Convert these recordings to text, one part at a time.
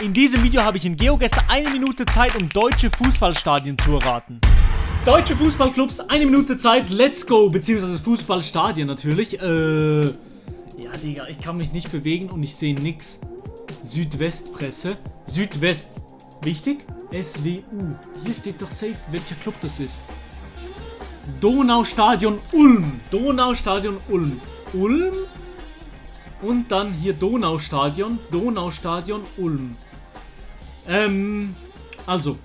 In diesem Video habe ich in GeoGuessr 1 Minute Zeit, um deutsche Fußballstadien zu erraten. Deutsche Fußballclubs, 1 Minute Zeit, let's go, beziehungsweise Fußballstadien natürlich. Ja Digga, ich kann mich nicht bewegen und ich sehe nix. Südwestpresse, Südwest, wichtig? SWU, hier steht doch safe, welcher Club das ist. Donaustadion Ulm, Donaustadion Ulm, Ulm? Und dann hier Donaustadion Ulm. Also.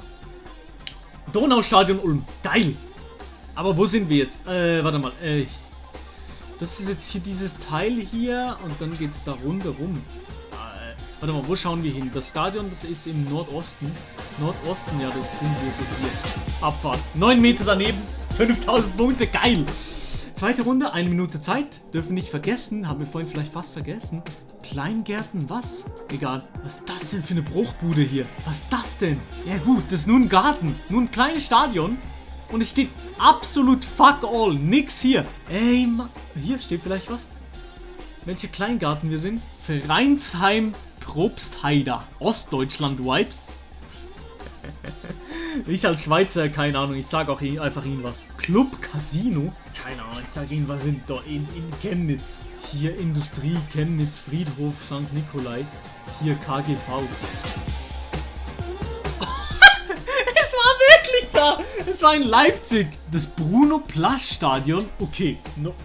Donaustadion Ulm. Geil. Aber wo sind wir jetzt? Warte mal. Das ist jetzt hier dieses Teil hier und dann geht's da rundherum. Warte mal, wo schauen wir hin? Das Stadion, das ist im Nordosten. Nordosten, ja, das sind wir so hier. Abfahrt. 9 Meter daneben. 5000 Punkte. Geil. Zweite Runde, 1 Minute Zeit. Dürfen nicht vergessen, haben wir vorhin vielleicht fast vergessen. Kleingärten, was? Egal. Was ist das denn für eine Bruchbude hier? Was ist das denn? Ja gut, das ist nur ein Garten. Nur ein kleines Stadion. Und es steht absolut fuck all. Nix hier. Ey, Mann. Hier steht vielleicht was. Welche Kleingarten wir sind? Vereinsheim Probstheider. Ostdeutschland-Vibes. Ich als Schweizer, keine Ahnung, ich sag auch einfach Ihnen was. Club Casino? Keine Ahnung, ich sag Ihnen, was sind da in Chemnitz. Hier Industrie, Chemnitz, Friedhof, St. Nikolai. Hier KGV. Es war wirklich da! Es war in Leipzig. Das Bruno-Plasch-Stadion. Okay,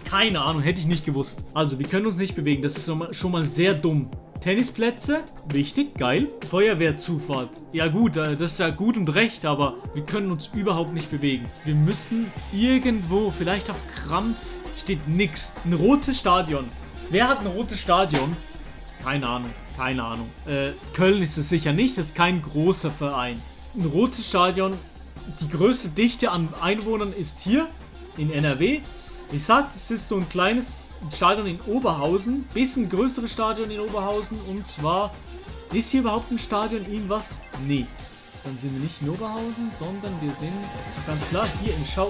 keine Ahnung, hätte ich nicht gewusst. Also, wir können uns nicht bewegen, das ist schon mal sehr dumm. Tennisplätze, wichtig, geil. Feuerwehrzufahrt, ja gut, das ist ja gut und recht, aber wir können uns überhaupt nicht bewegen. Wir müssen irgendwo, vielleicht auf Krampf, steht nix. Ein rotes Stadion. Wer hat ein rotes Stadion? Keine Ahnung, keine Ahnung. Köln ist es sicher nicht, das ist kein großer Verein. Ein rotes Stadion, die größte Dichte an Einwohnern ist hier in NRW. Ich sag, das ist so ein kleines Stadion in Oberhausen, bisschen größeres Stadion in Oberhausen, und zwar, ist hier überhaupt ein Stadion irgendwas? Nee, dann sind wir nicht in Oberhausen, sondern wir sind, ganz klar, hier in Schau...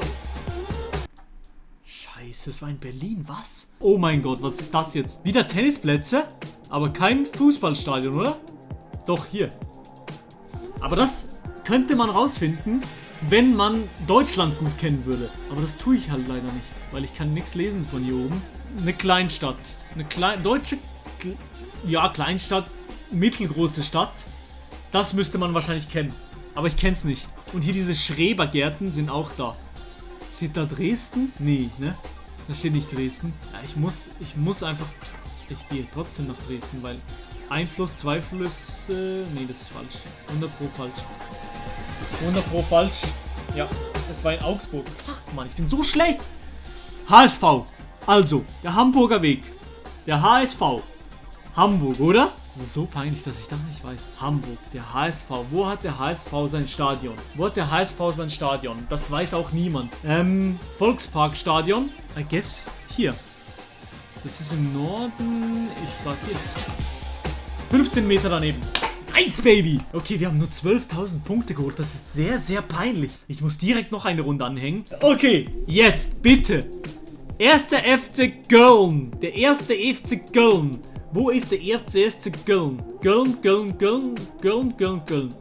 Scheiße, es war in Berlin, was? Oh mein Gott, was ist das jetzt? Wieder Tennisplätze, aber kein Fußballstadion, oder? Doch, hier. Aber das könnte man rausfinden, wenn man Deutschland gut kennen würde. Aber das tue ich halt leider nicht, weil ich kann nichts lesen von hier oben. Eine Kleinstadt. Eine deutsche... Ja, Kleinstadt. Mittelgroße Stadt. Das müsste man wahrscheinlich kennen. Aber ich kenn's nicht. Und hier diese Schrebergärten sind auch da. Steht da Dresden? Nee, ne? Da steht nicht Dresden. Ja, ich muss einfach... Ich gehe trotzdem nach Dresden, weil... Ein Fluss, 2 Flüsse... Nee, das ist falsch. 100 pro falsch. 100 pro falsch. Ja, es war in Augsburg. Fuck, Mann, ich bin so schlecht. HSV. Also, der Hamburger Weg. Der HSV. Hamburg, oder? Das ist so peinlich, dass ich das nicht weiß. Hamburg, der HSV. Wo hat der HSV sein Stadion? Wo hat der HSV sein Stadion? Das weiß auch niemand. Volksparkstadion. I guess hier. Das ist im Norden. Ich sag hier. 15 Meter daneben. Nice, Baby! Okay, wir haben nur 12.000 Punkte geholt. Das ist sehr, sehr peinlich. Ich muss direkt noch eine Runde anhängen. Okay, jetzt, bitte. Erster FC Köln. Der erste FC Köln. Wo ist der erste FC Köln? Köln.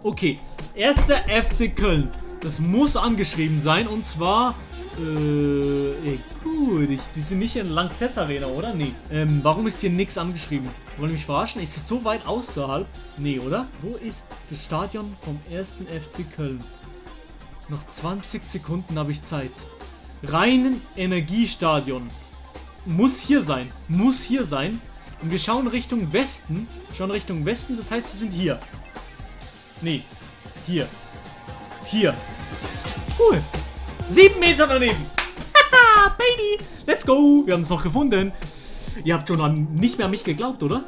Okay, erster FC Köln. Das muss angeschrieben sein und zwar... gut, die sind nicht in Lanxess Arena, oder? Nee. Warum ist hier nichts angeschrieben? Wollen die mich verarschen? Ist das so weit außerhalb? Nee, oder? Wo ist das Stadion vom ersten FC Köln? Noch 20 Sekunden habe ich Zeit. Reinen Energiestadion. Muss hier sein. Muss hier sein. Und wir schauen Richtung Westen. Das heißt, wir sind hier. Nee. Hier. Hier. Cool. 7 Meter daneben. Haha, Baby. Let's go. Wir haben es noch gefunden. Ihr habt schon nicht mehr an mich geglaubt, oder?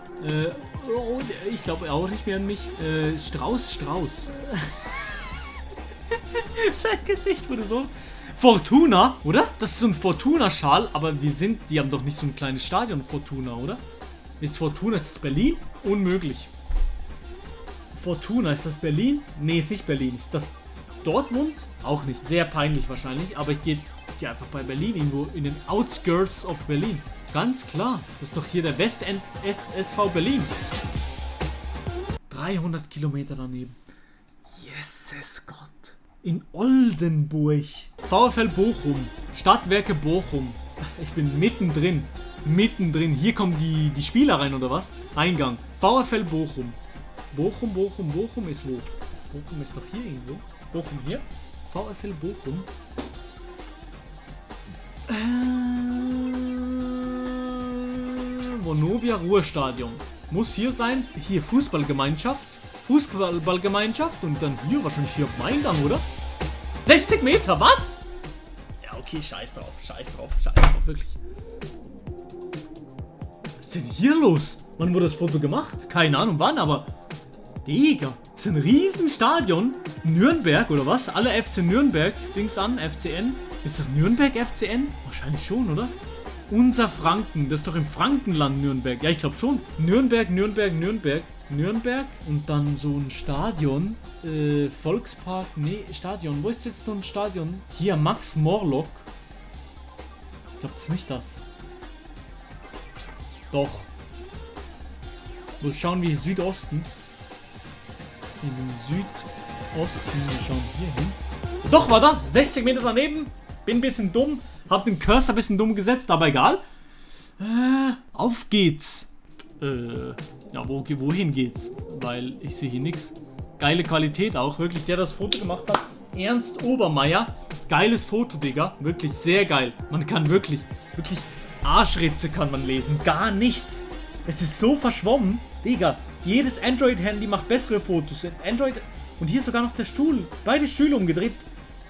Ich glaube auch nicht mehr an mich. Strauß. Sein Gesicht wurde so. Fortuna, oder? Das ist so ein Fortuna-Schal, aber die haben doch nicht so ein kleines Stadion, Fortuna, oder? Ist Fortuna, ist das Berlin? Unmöglich. Fortuna, ist das Berlin? Nee, ist nicht Berlin. Ist das Dortmund? Auch nicht. Sehr peinlich wahrscheinlich, aber ich gehe einfach bei Berlin, irgendwo in den Outskirts of Berlin. Ganz klar. Das ist doch hier der Westend SV Berlin. 300 Kilometer daneben. Jesus Gott. In Oldenburg. VfL Bochum. Stadtwerke Bochum. Ich bin mittendrin. Mittendrin. Hier kommen die Spieler rein, oder was? Eingang. VfL Bochum. Bochum ist wo? Bochum ist doch hier irgendwo. Bochum hier. VfL Bochum. Vonovia Ruhrstadion. Muss hier sein. Hier Fußballgemeinschaft. Und dann hier wahrscheinlich hier auf dem Eingang, oder? 60 Meter, was? Ja, okay, scheiß drauf, wirklich. Was ist denn hier los? Wann wurde das Foto gemacht? Keine Ahnung wann, aber... Digga, das ist ein Riesenstadion. Nürnberg, oder was? Alle FC Nürnberg, Dings an, FCN. Ist das Nürnberg FCN? Wahrscheinlich schon, oder? Unser Franken, das ist doch im Frankenland Nürnberg. Ja, ich glaube schon. Nürnberg und dann so ein Stadion. Volkspark, nee, Stadion. Wo ist jetzt so ein Stadion? Hier, Max Morlock. Ich glaube, das ist nicht das. Doch. Wir schauen wir Südosten. In den Südosten, wir schauen hier hin. Doch, war da. 60 Meter daneben. Bin ein bisschen dumm. Hab den Cursor ein bisschen dumm gesetzt, aber egal. Auf geht's. Ja, wohin geht's? Weil ich sehe hier nichts. Geile Qualität auch, wirklich. Der das Foto gemacht hat. Ernst Obermeier. Geiles Foto, Digga. Wirklich sehr geil. Man kann wirklich Arschritze kann man lesen. Gar nichts. Es ist so verschwommen. Digga, jedes Android-Handy macht bessere Fotos. Android. Und hier ist sogar noch der Stuhl. Beide Stühle umgedreht.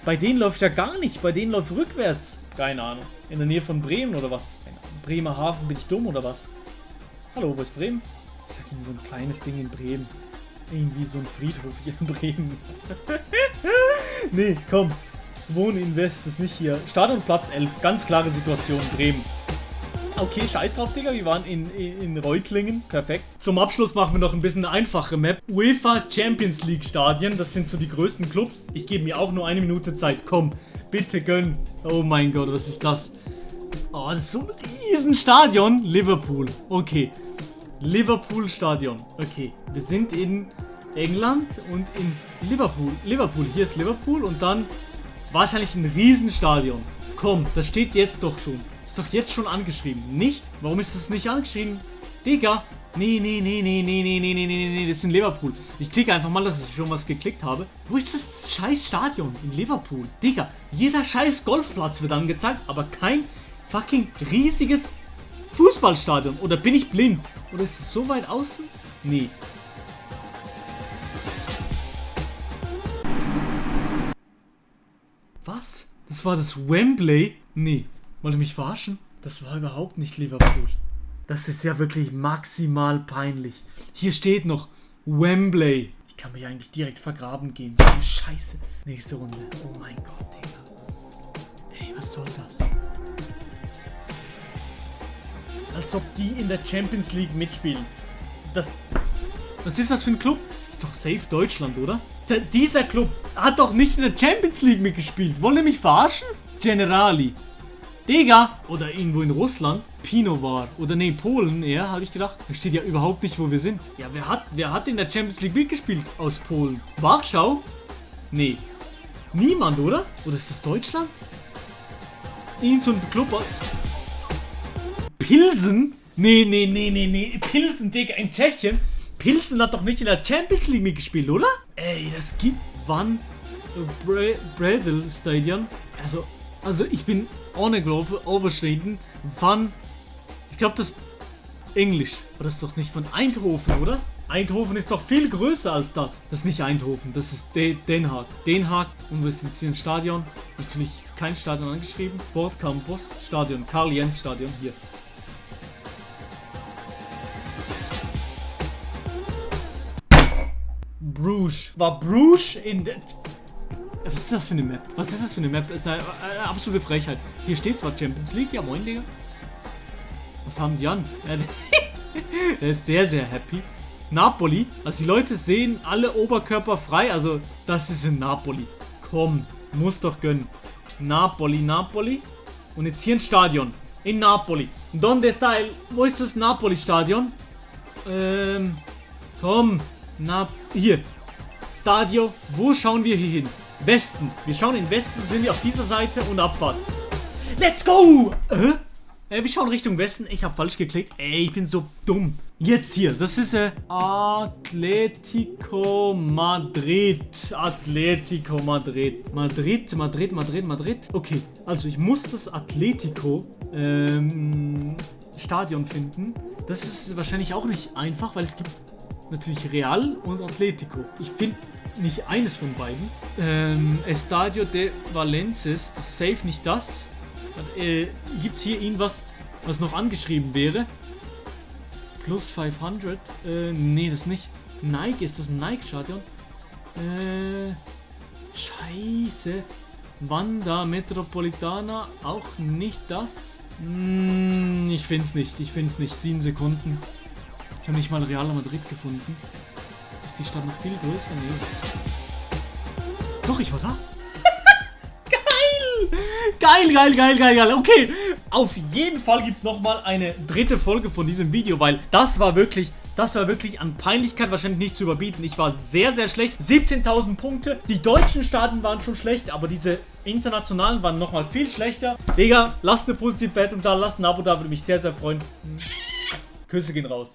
Bei denen läuft ja gar nicht. Bei denen läuft rückwärts. Keine Ahnung. In der Nähe von Bremen oder was? Bremerhaven, bin ich dumm oder was? Hallo, wo ist Bremen? Ich sag Ihnen so ein kleines Ding in Bremen. Irgendwie so ein Friedhof hier in Bremen. Nee, komm. Wohninvest ist nicht hier. Stadion Platz 11. Ganz klare Situation. Bremen. Okay, scheiß drauf, Digga. Wir waren in Reutlingen. Perfekt. Zum Abschluss machen wir noch ein bisschen eine einfache Map. UEFA Champions League Stadien. Das sind so die größten Clubs. Ich gebe mir auch nur 1 Minute Zeit. Komm, bitte gönn. Oh mein Gott, was ist das? Oh, das ist so ein Riesenstadion. Liverpool. Okay. Liverpool Stadion. Okay. Wir sind in England und in Liverpool. Liverpool. Hier ist Liverpool und dann wahrscheinlich ein Riesenstadion. Komm, das steht jetzt doch schon. Ist doch jetzt schon angeschrieben. Nicht? Warum ist das nicht angeschrieben? Digga. Nee. Das ist in Liverpool. Ich klicke einfach mal, dass ich schon was geklickt habe. Wo ist das scheiß Stadion? In Liverpool. Digga, jeder scheiß Golfplatz wird angezeigt, aber kein fucking riesiges Fußballstadion. Oder bin ich blind? Oder ist es so weit außen? Nee. Was? Das war das Wembley? Nee. Wollt ihr mich verarschen? Das war überhaupt nicht Liverpool. Das ist ja wirklich maximal peinlich. Hier steht noch Wembley. Ich kann mich eigentlich direkt vergraben gehen. Scheiße. Nächste Runde. Oh mein Gott, Digga. Ey, was soll das? Als ob die in der Champions League mitspielen. Was ist das für ein Club? Das ist doch safe Deutschland, oder? Dieser Club hat doch nicht in der Champions League mitgespielt. Wollen ihr mich verarschen? Generali. Digga. Oder irgendwo in Russland. Pinovar. Oder nee, Polen eher, habe ich gedacht. Da steht ja überhaupt nicht, wo wir sind. Ja, wer hat in der Champions League mitgespielt aus Polen? Warschau? Nee. Niemand, oder? Oder ist das Deutschland? Irgend so ein Club. Pilsen? Nee. Pilsen, Digga, in Tschechien. Pilsen hat doch nicht in der Champions League mitgespielt, oder? Ey, das gibt... Wann? Bredel Stadion. Also ich bin ohne Glaube overschritten. Wann? Ich glaube, das... Englisch. Aber das ist doch nicht von Eindhoven, oder? Eindhoven ist doch viel größer als das. Das ist nicht Eindhoven, das ist Den Haag. Den Haag. Und wir sind hier ein Stadion. Natürlich ist kein Stadion angeschrieben. Sport Campus Stadion. Karl-Jens Stadion. Hier. Bruges. War Bruges in der... Was ist das für eine Map? Das ist eine absolute Frechheit. Hier steht zwar Champions League. Ja, moin, Digga. Was haben die an? Er ist sehr, sehr happy. Napoli. Also die Leute sehen alle Oberkörper frei. Also das ist in Napoli. Komm, muss doch gönnen. Napoli. Und jetzt hier ein Stadion. In Napoli. Donde está el... Wo ist das Napoli-Stadion? Komm. Na, hier. Stadio. Wo schauen wir hier hin? Westen. Wir schauen in Westen, sind wir auf dieser Seite und Abfahrt. Let's go! Wir schauen Richtung Westen. Ich habe falsch geklickt. Ey, ich bin so dumm. Jetzt hier. Das ist Atletico Madrid. Atletico Madrid. Madrid. Okay, also ich muss das Atletico Stadion finden. Das ist wahrscheinlich auch nicht einfach, weil es gibt natürlich Real und Atletico. Ich finde nicht eines von beiden. Estadio de Valencias. Das ist safe nicht das. Gibt es hier irgendwas, was noch angeschrieben wäre? Plus 500? Nee, das nicht. Nike, ist das ein Nike-Stadion? Scheiße. Wanda Metropolitana, auch nicht das? Ich find's nicht. 7 Sekunden. Ich habe nicht mal Real Madrid gefunden. Ist die Stadt noch viel größer? Nee. Doch, ich war da. Geil. Okay, auf jeden Fall gibt es nochmal eine dritte Folge von diesem Video, weil das war wirklich an Peinlichkeit wahrscheinlich nicht zu überbieten. Ich war sehr, sehr schlecht. 17.000 Punkte. Die deutschen Staaten waren schon schlecht, aber diese internationalen waren nochmal viel schlechter. Digga, lasst eine positive Bewertung da, lasst ein Abo da, würde mich sehr, sehr freuen. Küsse gehen raus.